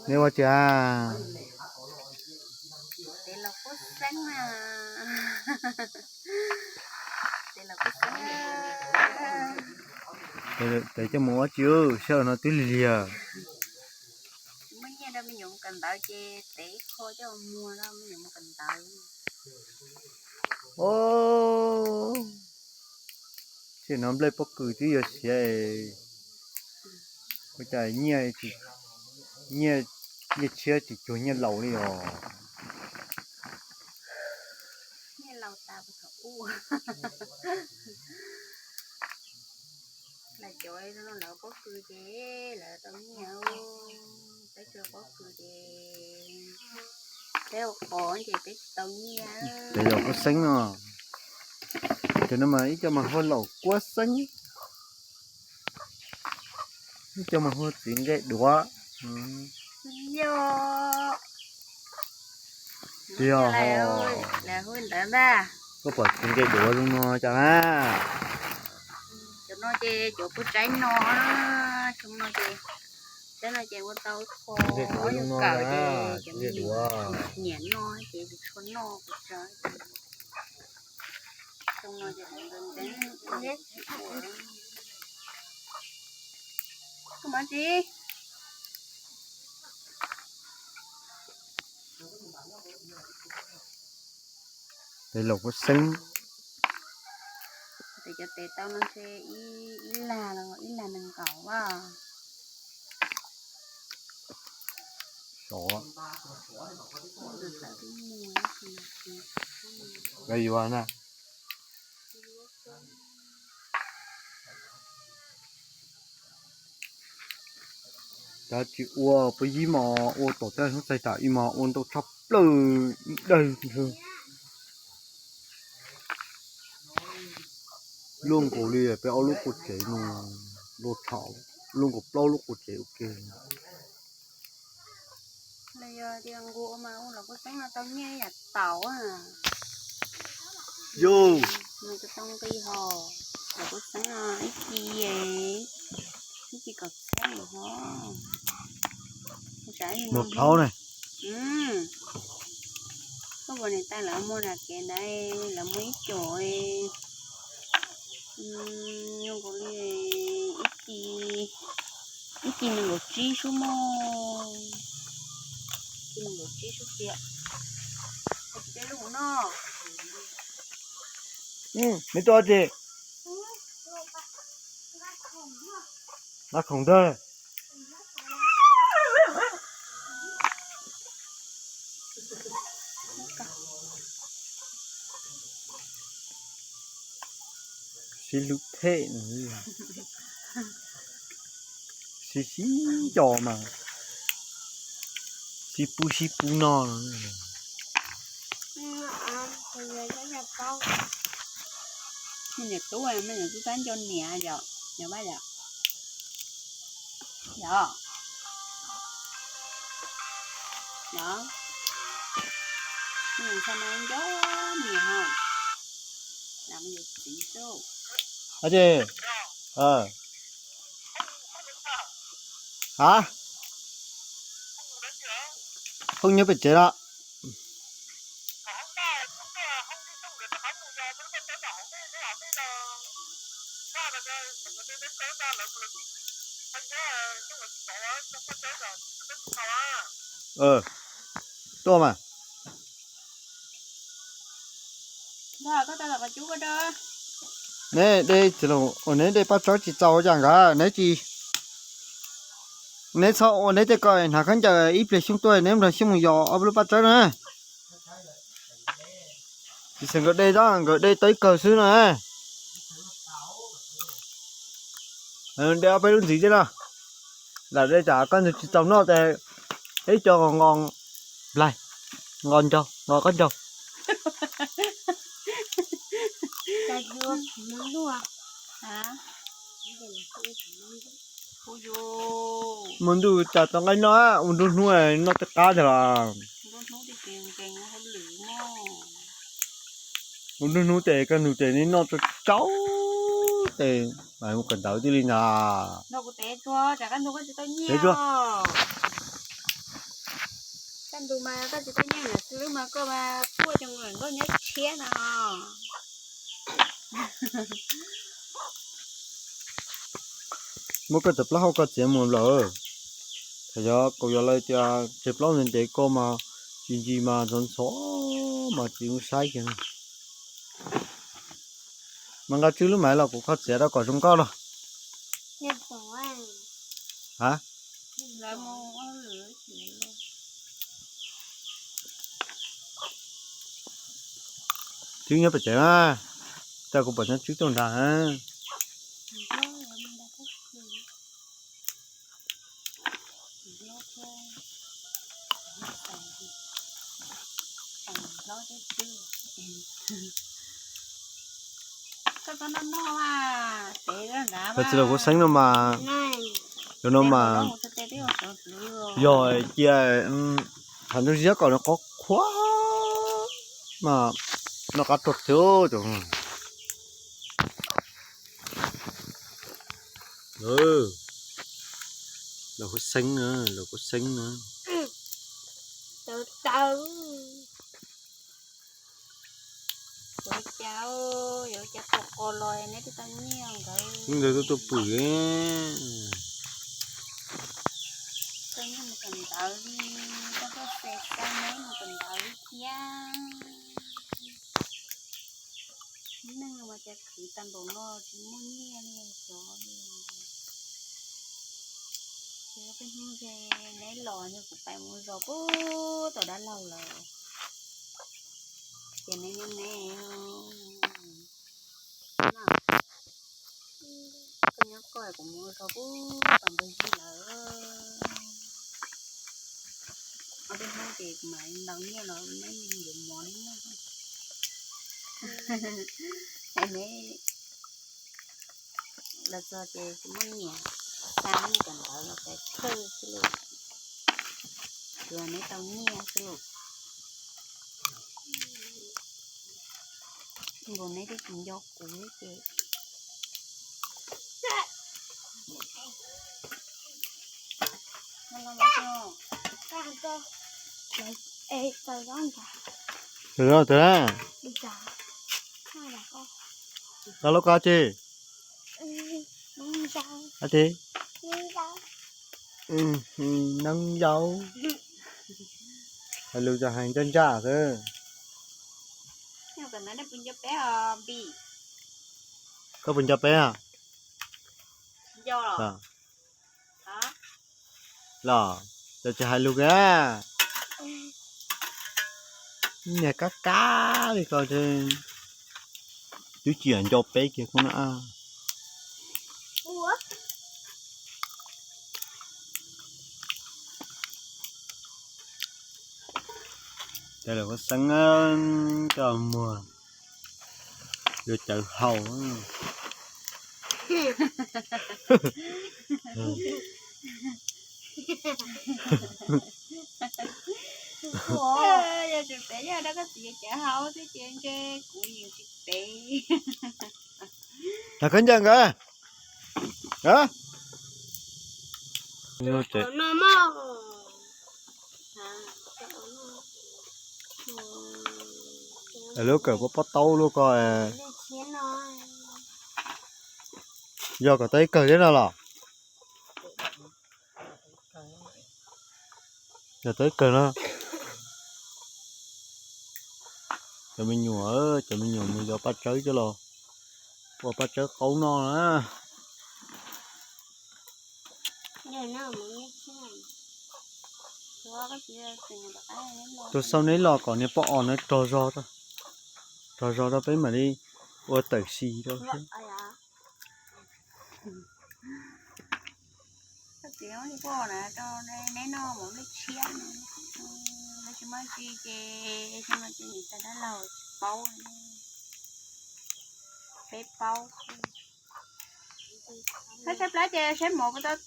Neb ua cas? Tes los kuj xeeb na. Tes los kuj xeeb. Tes coj mus ua tsi, sij hawm no twb lig lig. Muaj nyiaj rau me nyuam mus kawm ntawv ces tes ib qho coj muag rau me nyuam mus kawm ntawv. Ub, tseem no nplej pob kws twb yuav siav, ua cas nyiaj, nyiaj tshiab tsis cuag nyiaj laus li os. Nyiaj laus tas puas thaum ub. Lawv cov no lawv pob kws ces lawv tau nyiaj, peb tsuas pob kws ces peb ua qos ces peb tsis tau nyiaj. Tes los kuj xeeb no. Tes no mas ib co mas hu laus kuj xeeb, ib co mas hu txiv nqe duav. Yog, yog, lawv hu ntawd ntag. Koj pom txiv nqe duav zoo no cas na? Cov no ces cov puas tsaib no, xyoo no ces, teb no ces ua tau kho, yog kawm ces cov nyiam no ces tsis tshua noj puas tsaib. Xyoo no ces ntev ntev. Koj mas tsis Tes los kuj xeeb. Tes cov tes tau no ntshe ib lag los ib lag nees nkaum as. Sov. Yuav na. Cov tsis ua puas yib mos ua tom tej xyoob txaij tas ib mos ua ntau tshaj plaws ib daig. Luaj nkaus li peb ob lub qua tsev no, luaj tshaj, luaj nkaus plaub lub qua tsev ua ke. Los yog tias nqus ua mas ua los kuj xeeb no tau nyiaj ib yam tau. Yus, nws tau nqi hos, los kuj xeeb no ib ci, ib ci kaum txhiab mus hos. Mus thaub ne. Koj puas niam tais lawv muag nram kev ntawd, lawv muag ib co, zoo nkaus li ib ci, ib ci nees nkaum tsib sub mog, ci nees nkaum tsib sub tiag. Tsis tej lub no. Neb tuaj tsi? Nqa khoom ntag. Sib hlub them, sib sib nco mas, sib pub sib pub noj. Me nyuam tub, me nyuam tub tab nco niam yom, niam Vaj yom. Yom. Yom. Me nyuam ntxhais mas nco niam os. Yom, me nyuam txiv xwb. Ab, ha, phooj nyob pem tsev lawm. Tuaj mas. Neb de, neb de paj tsawb tsis txaus cas nkawd, neb tsis, neb txhob ua neb tej ko, hnav khaub ncaws ib pliag xyooj tuaj neb nrog xyooj mus yos ob lub paj tsawb na. Tsis xav nkawd de, nkawd de tau ib kawg xwb na. De ob peb lub ntxiv thiab na. Lam de tsam koj ntug tsis txaus noj ces ib co nqos nplaig, nqos ncaug, nqos qaub ncaug. Hmo ntuj cas tau nqaij noj, ua nruab hnub noj tej qab ntag los. Ua nruab hnub ces kaj ntug ces neb noj tsau tsau ces mam mus kawm ntawv tij li ntag. Tes tsuag. Tus mas koj tsis tuaj nyiaj ntawm xwb mas koj mas quaj cov nkauj nyob tshiab no. Muab koj cov plaub hau koj txiav mus lawm. Thaum yog kaum yog lawv tias tsev plaub ntev ntev koj mas tsis ntsis mas ntxhov ntxhov mas tsis saib kiag. Mas nqa tswb lub maiv los kuv kho txiav rau kom zoo nkauj los. A, tswb nyob pem tsev na, cas kuv pom nyob tswb tuaj nrad. Koj tsis los kuv xeeb no mas, no mas yog cia thaum ntsuj ziab kom nws qhuav qhuav mas noj qab tuag thiab. Lawv kuj xeeb na, lawv kuj xeeb na. Ntawd tuaj tuaj pwm. Koj nyiaj mus kawm ntawv li, koj tuaj xes koj neb mus kawm ntawv li thiab. Lub neej no mas cas khwv tag npaum no tsis muaj nyiaj li xyov li. Ces peb hnub ces neb los yog kuv pais mus zov pub tom dab laug lawm. Ces neb nyob neb, koj nyob koj, kuv mus zov pub tom ntug zig lawm. Ob peb hnub ces kuv mam li ntaus nyiaj los neb yuav mov neb noj. Neb los txog ces tsis muaj nyiaj, xa neb mus kawm ntawv los pes thawj xwb lauj, tsuas neb tau nyiaj xwb lauj. Nkaus neb twb tsis nco kuv ces. Tawm los, tawm los. Los lub kab tsi? Ati, neeb yau. Hais lus tau hais ntsaj ntsaj xwb. Koj puas nco peb a? Los, cov tsis hais lus kiag. Niag kab kab li ko, twb tsis yog nco peb kiag koj na. Ces lawv kuj xeeb coj muag yuav cawv haus. Yog tsis pem yog rau koj txiv cawv haus xwb ces ntshe kuv yeej tsis pem. Los khaub ncaws nkawd. Lub kawm pob pob taub lub ko. Yog kom tau ib kawg thiab no los? Yog tau ib kawg no. Cov me nyuam, cov me nyuam mus yos paj tsawb coj los ua paj tsawb qaub noj na. Tus sau neb los kom niag poj os na rog zog, rog zog rau peb mam li ua tawm si rau. Peb paub. Saib saib plab ces saib mov puas tau.